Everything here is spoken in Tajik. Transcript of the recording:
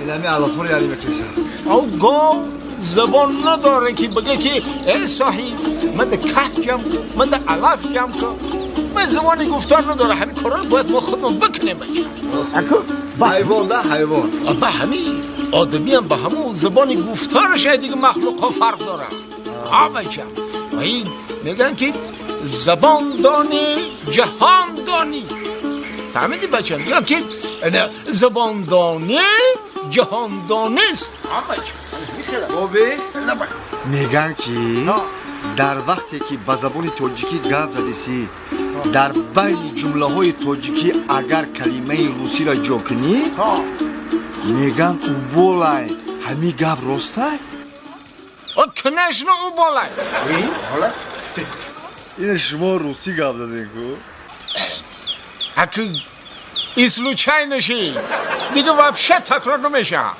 Инами алафҳоро яъне мекашам. Ав гов забон надоре ки бигӯ ки э соҳиб, ман да каҳ ҷамъ кун, ман да алаф ҷамъ кун. Ман забони гуфтор надора. Ҳамин корро бояд мо худмон бикунем, бача. Ҳайвон да, ҳайвон. Ба ҳамин одамиам ба ҳамун забони гуфтораш дига махлуқҳо фарқ дорад. А бача, ва ин мегӯянд ки забон донӣ, ҷаҳон донӣ. Фаҳмидӣ, бача? Мегӯянд ки забон донӣ, ҷаҳон донист. А бача. Боби, мегӯянд ки дар вақте ки ба забони тоҷикӣ гап задисӣ, дар байни ҷумлаҳои тоҷикӣ агар калимаи русиро ҷо кунӣ, мегӯянд, уболай. Ҳамин гап ростай? Конечно, уболай. Ина шумо русӣ гап задем ку. Аки и случайно ши дига вообще такрор намешавад.